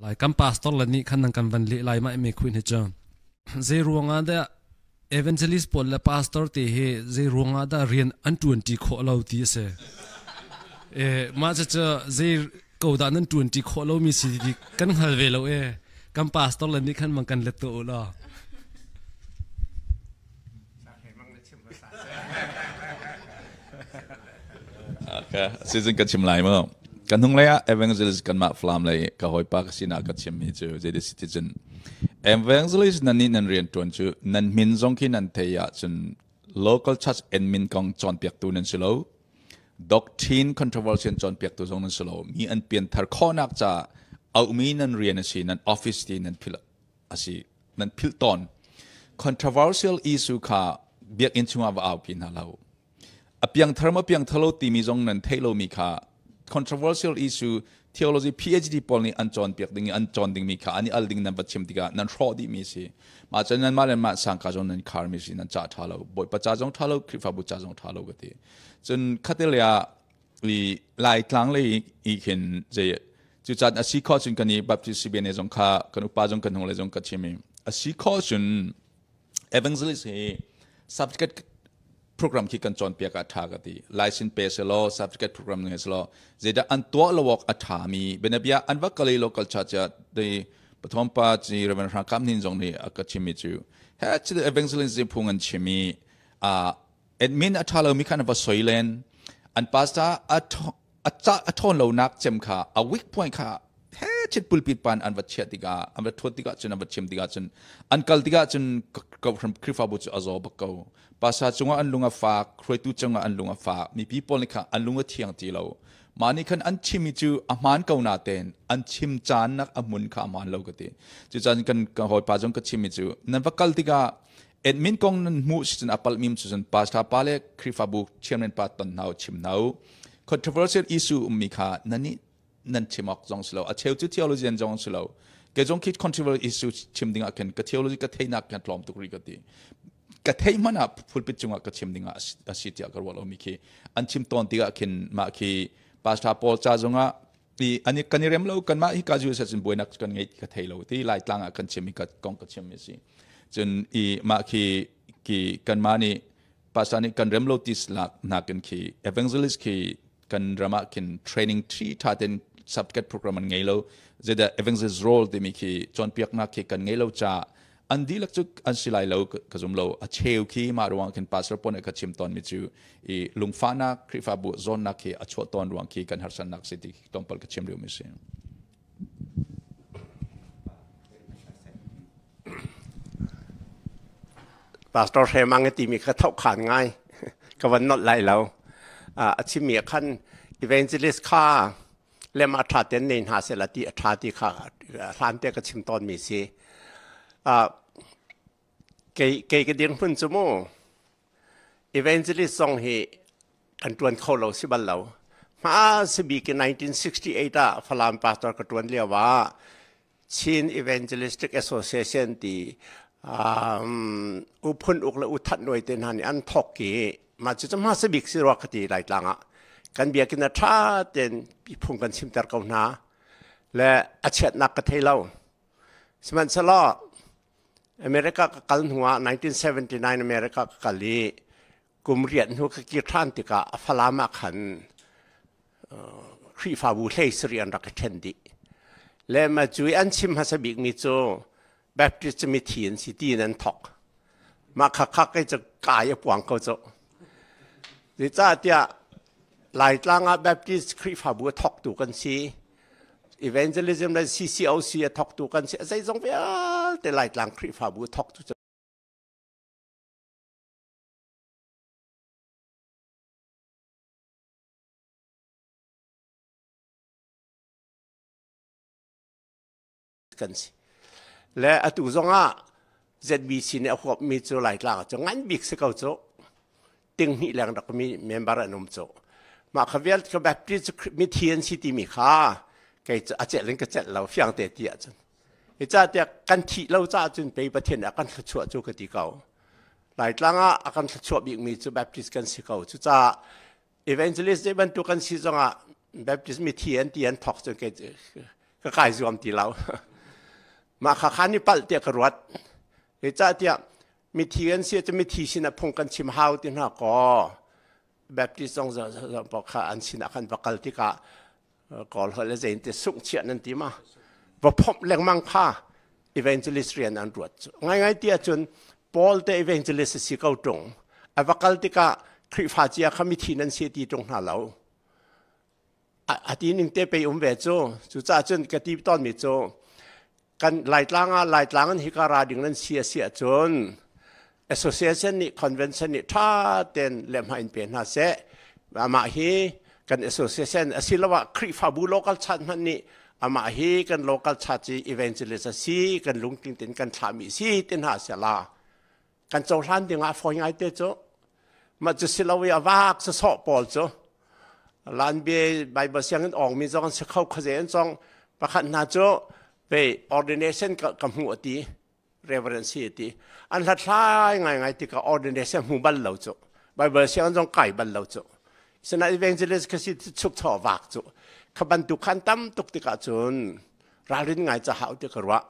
Lai kan pastor le nih khan nan kan van leh lai ma me khuin hi chu zei ruangah dah evangelist pawl le pastor te hi zei ruangah dah rian an tuan ti khawh lo ti a si e mah cu cu zei ko dah nan tuan ti khawh lo mi si ti kan hngal ve lo e kan pastor le nih khan mang kan let to u law. Okay, season ka chim lai mu. Kan hnung lei ah evangelist kanmah Falam lei ka hawipa ka sinah ka chimmi cu zei si ti cun evangelist nan nih nan rian ṭuan cu nan min zong khi nan thei ahcun local church admin kong cawnpiaktu nan si lo, doctrine controversy an cawnpiaktu zong nan si lo, mi an pianthar khawhnak caah auhmi nan rian a si, nan office ti nan philh a si, nan philh tawn. Controversial issue kha biakinn chungah va aupi hna lo. A piangthar maw piangthar lo timi zong nan theih lomi kha controversial issue theology PhD pawl nih an cawnpiak ding i an cawn dingmi kha an i al ding nan va chim tikah nan hrawh dihmi si. Mah cun nanmah le mah sangka zong nan kharmi si, nan ca ṭha lo, Bawipa ca zong ṭha lo, Khrihfabu ca zong ṭha lo ka ti. Cun khatte ah i Laitlang lei i khin zei cu caan a si khawh cun kan i Baptist CBNA zong kha kan upa zong kan hung le zong ka chim i a si khawh cun evangelist hi certificate program khi kan cawnpiak ah ṭha ka ti. License pe selaw, certificate program ngai selaw, zeidah an tuah lo awk a ṭhami bianabia an va kal i local church ah dei pathom pa ci Reverend Hrang Kam Hnin zong nih a ka chimmi cu he chi evangelism phung an chim i admin a ṭha lomi kha an va soi len, an pastor a a ca a ṭhawn lonak cem kha a weak point kha he chit pulpit pan an va chiah tikah, an va thuat tikah cun, an va chim tikah cun, an kal tikah cun Khrihfabu cu a zaw bak ko. Pastor cungah an lung a fak, hruaitu cungah an lung a fak, mipi pawl nih kha an lung a thiang ti lo. Mah nih khan an chimmi cu a hmaan ko natein an chim caan nak a hmun kha a hmaan lo ka ti. Cucaah kan kan hawipa zong ka chimmi cu nan va kal tikah admin kong nan hmuh si cun a palhmi cu cun pastor pa le Khrihfabu chairman pa ton hna u, chim hna u. Controversial issue ummi kha nan nih nan chim awk zong si lo, a cheu cu theologian zong si lo. Kei zong khi controversial issue chim ding ah khin ka theology ka theihnak kan tlawm tuk rih ka ti. Ka theih hmanh ah pulpit cungah ka chim ding ah a si tiah ka ruah lomi khi an chim tawn tikah khin mah khi pastor Paul ca zongah i ani kan i rem lo, kanmah hi ka US cun buainak kan ngei ka thei lo ti, Laitlang ah kan chim i ka kong ka chim mi si. Cun i mah khi ki kanmah nih pastor nih kan rem lo ti lak nakin khi evangelist khi kan ram ah khin training thi tha ten subject program an ngei lo, zeidah evangelist role timi khi cawnpiaknak khi kan ngei lo ca an dihlak cu an si lai lo ka zum lo, a cheu khi. Mah ruang khin pastor pon ka chim tawn mi cu i lungfahnak Khrihfabu zawnnak khi a chuah tawn ruang khi kan harsatnak si ti tlawmpal ka chim riu mi si. Pastor Hremang timi kha thok khan ngai ka van not lai lo. A chimmi khan evangelist kha lem a ṭha ten nei hna sehla ti a ṭha ti kha hlan te ka chim tawn mi si. Kei kei ka dirhmun cu mu evangelist zong hi kan ṭuan kho lo si bal lo. Hma si bik 1968 ah Falam pastor ka ṭuan lio ah Chin Evangelistic Association ti u phun uk le u that nuai te hna nih an thok i mah cu hma si bik si rua ka ti. Laitlang ah kan biakinn a ṭha tein phung kan chimter ko hna le a chiatnak ka thei lo. Sihmanhsehlaw America ka kal hnu ah, 1979 America ka kal i kum 8 hnu ka kir ṭhan tikah a Falam ah khan Khrihfabu hlei sarih an rak i ṭhen dih. Le ma cu i an chim hmasa bikmi cu Baptist cu mithi an si tiin an thok. Mah kha kha kei cu kai a puang ko cu. Zeicahtiah Laitlang ah Baptist Khrihfabu a thoktu kan si. Evangelism le CCOC a thoktu kan si. Zeizong vialte Laitlang Khrihfabu a thoktu cu kan si. Le atu zongah ZBC nih a huapmi cu Laitlang ah cu ngan bik si ko cu. Ting hnih leng rak mi member an um cu. Mah kha vialte kha Baptist cu mithi an si timi kha kei cu a celh in ka celh lo, fiang te ti ahcun. Hi ca tiah kan thih lo caah cun pei Pathian a kan thluachuah cu ka ti ko. Laitlang ah a kan thluachuah bikmi cu Baptist kan si ko. Cucaah evangelist zei bantuk kan si zongah Baptist mithi an ti an thok cu kei. Ka kai zuam ti lo. Mah kha khan i palh tiah ka ruat. Zeicahtiah mithi kan si cu mithi sinah phung kan chim hau ti hna kaw Baptist zong zong paoh kha an sinah khan va kal tikah Kawl holh le zein te sungh chiah nan ti ma va phomh lengmang kha evangelist rian an ruat cu. Ngaingai ti ahcun Paul te evangelist si ko ṭung, a va kal tikah Khrihfa cia kha mithi nan si ti ṭung hna lo. A ti ning te pei um ve cu. Cucaah cun ka ti tawnmi cu kan Laitlang ah Laitlang in hika ra ding nan si a si ahcun association nih, convention nih ṭha tein lehhmah in pe hna seh. Amah hi kan association asiloah Khrihfabu local church hmanh nih amah hi kan local church i evangelist a si, kan lungtling tein kan thlahmi si ti hna sehla kan cohlan ding ah fawi ngai te cu. Mah cu si lo i a vak sasawh pawl cu Lanbia Bible sianginn awng mi zong an si kho, khuaze an cong. Pakhat hna cu pe ordination ka hmu a ti, reverend si a ti. An hlathlai ngaingai tikah ordination hmu bal lo cu, Bible sianginn zong kai bal lo cu, sina evangelist ka si chuk chaw vak cu. Kha bantuk khan tam tuk tikah cun ralrin ngai ca hau ti ka ruah.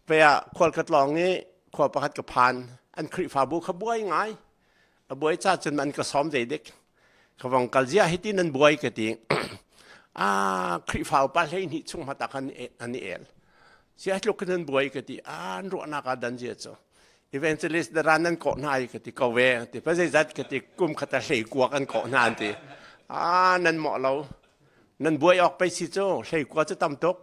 Pe ah khual ka tlawng i khua pakhat ka phan. An Khrihfabu kha buai ngai. A buai ca cun an ka sawm zeidik. Ka vong kal, ziah hiti nan buai ka ti. Ah, Khrihfa upa 12 chung hmata khan an i el. Ziah tluk nan buai ka ti. Ah, an ruahnak ah dan zia cu. Evangelist dara nan kawh hna i ka ti ko ve. Ti pa zeizat ka ti, kum khat a 19 kan kawh hna an ti. Ah, nan mawh lo. Nan buai awk pei si cu, 19 cu tam tuk.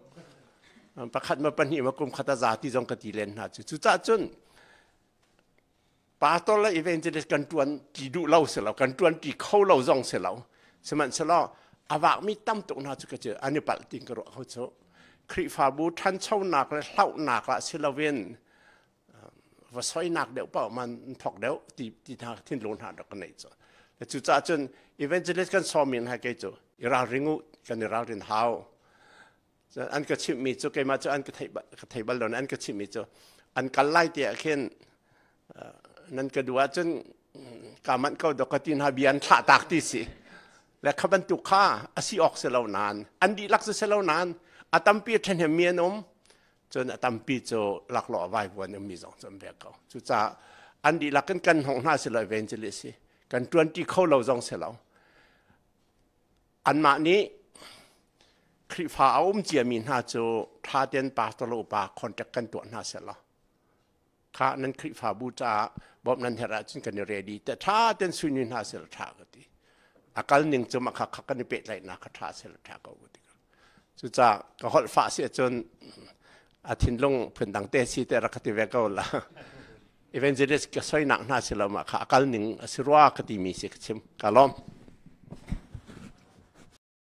Pakhat ma pahnih ma kum khat a za ti zong ka ti len hna cu. Cucaah cun pastor le evangelist kan tuan ti duh lo si lo, kan tuan ti kho lo zong si lo, sihmanhsehlaw a vakmi tam tuk hna cu ka cu an i palh tin ka ruah kho cu. Khrihfabu ṭhanchonak le hlauhnak ah si loin va soinak deuh paoh man thok deuh ti ti hna thinlung hna rak ka neih cu. Cucaah cun evangelist kan sawmi hna kei cu i ralring u, kan i ralrin hau. An ka chimhmi cu, keimah cu an ka theih ka thei bal lo, an ka chimhmi cu an kal lai ti ah khin nan ka duh ahcun ka manh ko dok ka ti hna, bia an thlah tak ti si le. Kha bantuk kha a si awk si lo nain, an dihlak si si lo nain, a tampi ṭhahnem mi an um. Cun a tampi cu laklawh vai vuan ummi zong cu an ve ko. Cucaah an dihlak in kan hnawh hna si lo, evangelist si kan ṭuanṭi kho lo zong si lo. Anmah nih Khrihfa a um ciami hna cu ṭha tein pastor le upa contact kan tuah hna seh law, kha nan Khrihfabu caah bawmh nan herh ahcun kan i ready te, ṭha tein suini hna seh law ṭha ka ti. A kal ning cu mah kha kha kan i pehtlaihnak kha ṭha seh law ṭha ko ka ti. Cucaah ka holh fah si ahcun a thinlung phundang te si te rak ka ti ve ko la. Evangelist ka soinak hna si lo, mah kha a kal ning a si rua ka timi si ka chim. Ka lawm.